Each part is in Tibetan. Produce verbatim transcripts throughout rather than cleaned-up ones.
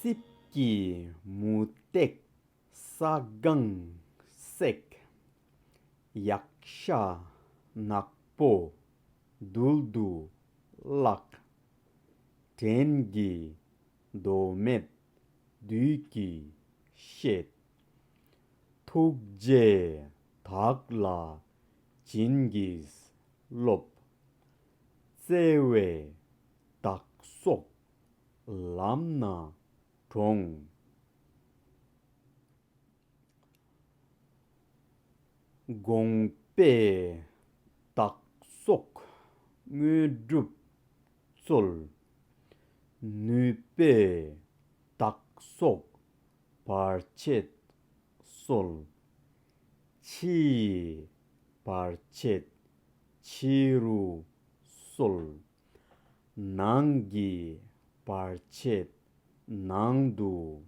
རྩིབས་ཀྱི་མུ་སྟེགས་ས་སྒང་བསྲེགས། ཡག་ཤ་ནག་པོ་རྡུལ་དུ་བརླག། བྲན་གྱི་མདོ་མེད་བདུད་ཀྱིས་བཤད། ཐུགས་རྗེས་བདག་ལ་བྱིན་གྱིས་རློབས། བརྩེ་བས་བདག་སོགས་ལམ་ན་དྲོངས། དགོངས་པས་བདག་སོགས་དངོས་གྲུབ་སྩོལ། ནུས་པས་བདག་སོགས་བར་ཆད་སོལ། ཕྱི་ཡི་བར་ཆད་ཕྱི་རུ་སོལ། ནང་གི་བར་ཆད་ནང་དུ་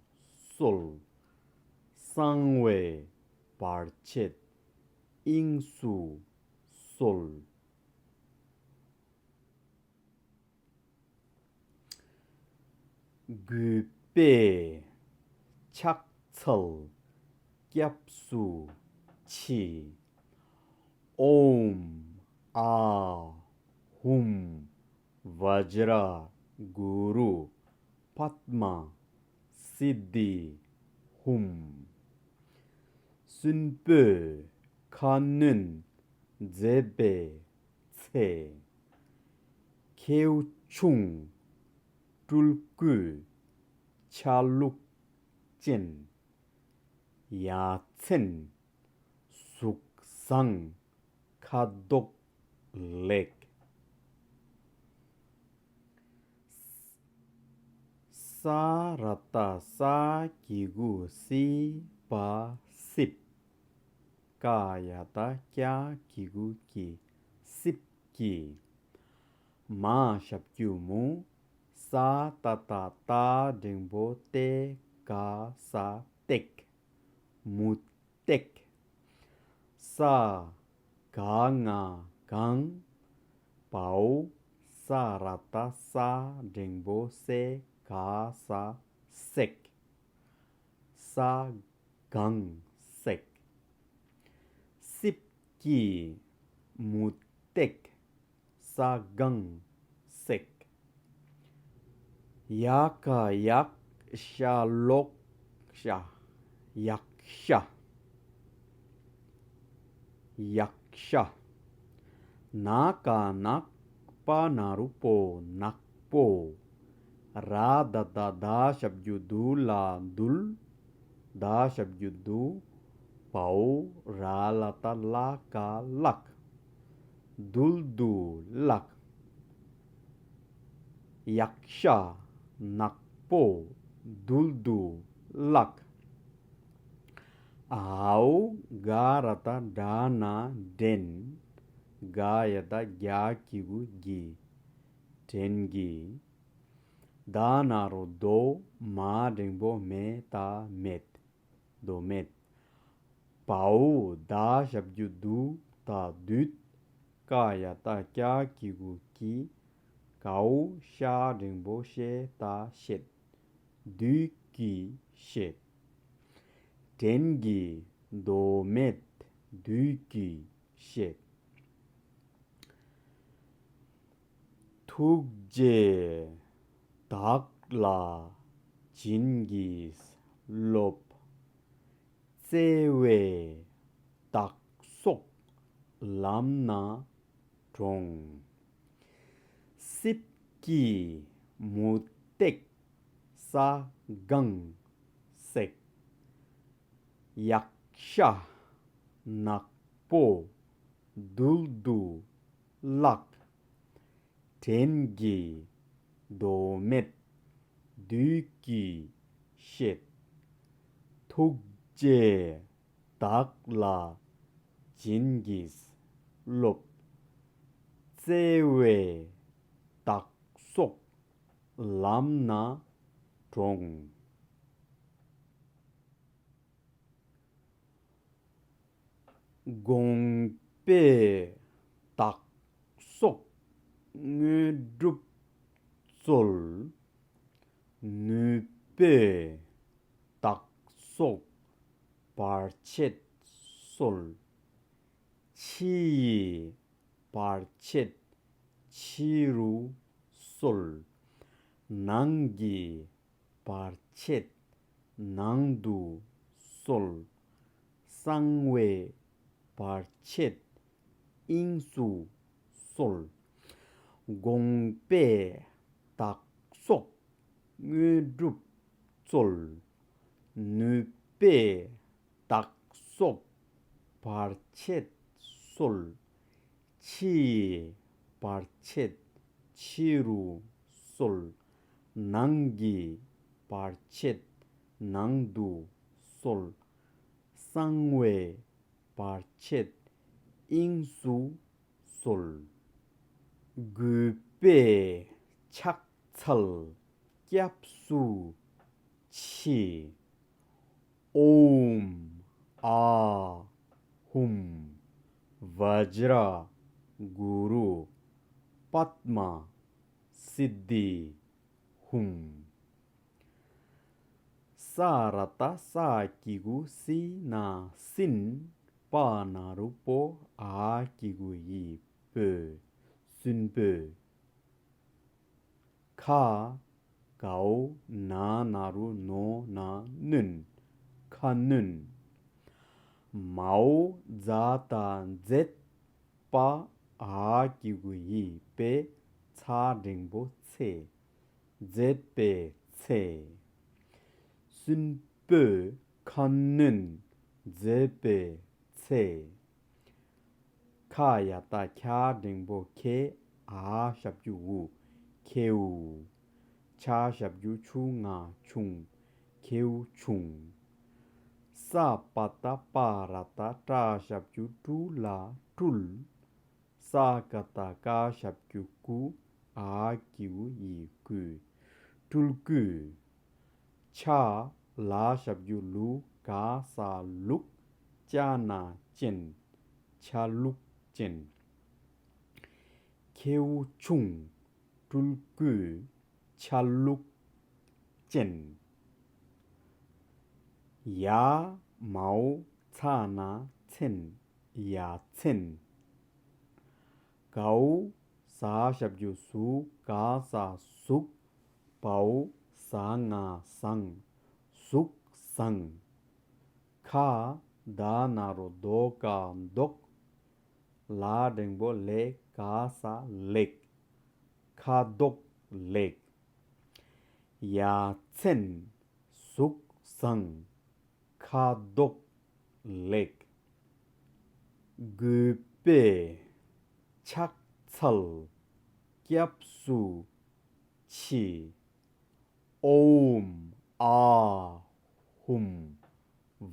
སོལ། གསང་བའི་བར་ཆད་དབྱིངས་སུ་སོལ། གུས་པས་ཕྱག་འཚལ་སྐྱབས་སུ་མཆི། ཨོཾ་ཨཱཿཧཱུྃ་བཛྲ་གུ་རུ་པདྨ་སིདྡྷི་ཧཱུྃ། གསོན་པོས་ཁ་གནོན་མཛད་པའི་ཚེ། ཁྱེའུ་ཆུང་སྤྲུལ་སྐུའི་ཆ་ལུགས་ཅན། ཡ་མཚན་གཟུགས་བཟང་ཁ་མདོག་ལེགས། ས་ར་བཏགས་སྲ་གི་གུ་སྲིད་པ་སྲིབ། ཀ་ཡ་བཏགས་ཀྱ་གི་གུ་ཀྱི་སྲིབ་ཀྱི། མ་ཞབས་ཀྱུ་མུ། ས་ཏ་བཏགས་སྟ་འགྲེང་བུ་སྟེ་ག་ས་སྟེགས། མུ་སྟེགས། ས་ག་ང་གང་། བའོ། ས་ར་བཏགས་སྲ་འགྲེང་བུ་སྲེ་ག་ས་སྲེགས། ས་སྒང་བསྲེགས། སྲིབ་ཀྱི་མུ་སྟེགས་ས་སྒང་བསྲེགས། ཡ་ག་ཡག་ཤ་ལོག་ཤ། ཡག་ཤ། ཡག་ཤ། ན་ག་ནག་པ་ན་རུ་པོ་ནག་པོ། ར་ད་བཏགས་རྡ་ཞབས་ཀྱུ་རྡུ་ལ་རྡུལ། རྡ་ཞབས་ཀྱུ་རྡུ། བའོ། ར་ལ་བཏགས་རླ་ག་རླག་རྡུལ་དུ་བརླག་ཡག་ཤ་ནག་པོ་རྡུལ་དུ་བརླག་ཨའོ། ག་ར་བཏགས་གྲ་ན་གྲན། ག་ཡ་བཏགས་གྱ་གི་གུ་གྱི། གྲན་གྱི། ད་ན་རོ་དོ། མ་འགྲེང་བུ་མེ་ད་མེད། མདོ་མེད། བའོ། ད་ཞབས་ཀྱུ་དུ་ད་བདུད། ཀ་ཡ་བཏགས་ཀྱ་གི་གུ་ཀྱི། གའོ། ཤ་འགྲེང་བུ་ཤེ་ད་བཤད། བདུད་ཀྱིས་བཤད། གྲན་གྱི། མདོ་མེད་བདུད་ཀྱིས་བཤད། ཐུགས་རྗེས་བདག་ལ་བྱིན་གྱིས་རློབས། བརྩེ་བས་བདག་སོགས་ལམ་སྣ་དྲོངས། སྲིབ་ཀྱི་མུ་སྟེགས་ས་སྒང་བསྲེགས། ཡག་ཤ་ནག་པོ་རྡུལ་དུ་བརླག་གྲན་གྱི། མདོ་མེད་བདུད་ཀྱིས་བཤད། ཐུགས་རྗེས་བདག་ལ་བྱིན་གྱིས་རློབས། བརྩེ་བས་བདག་སོགས་ལམ་སྣ་དྲོངས། དགོངས་པས་བདག་སོགས་དངོས་གྲུབ་སྩོལ། ནུས་ པོས་བདག་སོགས་བར་ཆད་སོལ། ཕྱི་ཡི་བར་ཆད་ཕྱི་རུ་སོལ། ནང་གི་བར་ཆད་ནང་དུ་སོལ། གསང་བའི་བར་ཆད་དབྱིངས་སུ་སོལ། དགོངས་པས་བདག་སོགས་དངོས་གྲུབ་སྩོལ། ནུས་པས་བདག་སོགས་བར་ཆད་སོལ། ཕྱི་ཡི་བར་ཆད་ཕྱི་རུ་སོལ། ནང་གི་བར་ཆད་ནང་དུ་སོལ། གསང་བའི་བར་ཆད་དབྱིངས་སུ་སོལ། གུས་པས་ཕྱག་འཚལ་སྐྱབས་སུ་མཆི། ཨོཾ་ཨཱཿཧཱུྃ་བཛྲ་གུ་རུ་པདྨ་སིདྡྷི་ཧཱུྃ། ས་ར་བཏགས་སྲ་གི་གུ་སྲི་ན་སྲིན། པ་ན་རོ་པོ། འ་གི་གུ་འི་པོ། སྲིན་པོ། ཁ། གའོ་ན་ན་རོ་ནོ་ན་ནོན། ཁ་གནོན། མའོ་ཛ་ད་མཛེད། པ། འ་གི་གུ་འི་པའི་ཚ་འགྲེང་བུ་ཚེ། མཛེས་པའི་ཚེ། སྲིན་པོས་ཁ་གནོན་མཛེས་པའི་ཚེ། ཁ་ཡ་བཏགས་ཁྱ་འགྲེང་བུ་ཁེ། འ་ཞབས་ཀྱུ་འུ། ཁེའུ། ཆ་ཞབས་ཀྱུ་ཆུ་ང་ཆུང་། ཁེའུ་ཆུང་། ས་པ་བཏགས་སྤ་ར་བཏགས་སྲ་ཞབས་ཀྱུ་སྤྲུ་ལ་སྤྲུལ། ས་ཀ་བཏགས་སྐ་ཞབས་ཀྱུ་སྐུ། འ་གི་གུ་འི་སྐུ། སྤྲུལ་སྐུ། ཆ་ལ་ཞབས་ཀྱུ་ལུ། ག་ས་ལུག། ཅ་ན་ཅན། ཆ་ལུགས་ཅན། ཁེའུ་ཆུང་། སྤྲུལ་སྐུའི་ཆ་ལུགས་ཅན། ཡ་མའོ་ཚ་ན་ཚན། ཡ་མཚན། གའོ་ཟ་ཞབས་ཀྱུ་ཟུ། ག་ས་གཟུགས། བའོ་ཟ་ང་བཟང་། གཟུགས་བཟང་། ཁ་ད་ན་རོ་དོ་ག་མདོག། ལ་འགྲེང་བུ་ལེ། ག་ས་ལེགས། ཁ་དོག་ལེགས། ཡ་མཚན་གཟུགས་བཟང་། ཁ་དོག་ལེགས། གུས་པས་ཕྱག་འཚལ་སྐྱབས་སུ་མཆི། ཨོཾ་ཨཱཿཧཱུྃ་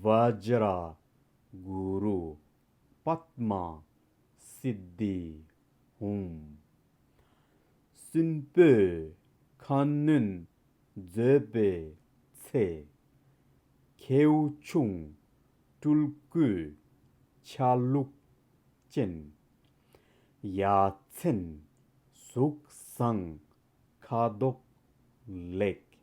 བཛྲ་གུ་རུ་པདྨ་སིདྡྷི་ཧཱུྃ། སྲིན་པོས་ཁ་གནོན་མཛེས་པའི་ཚེ། ཁེའུ་ཆུང་སྤྲུལ་སྐུའི་ཆ་ལུགས་ཅན། ཡ་མཚན་གཟུགས་བཟང་ཁ་དོག་ལེགས།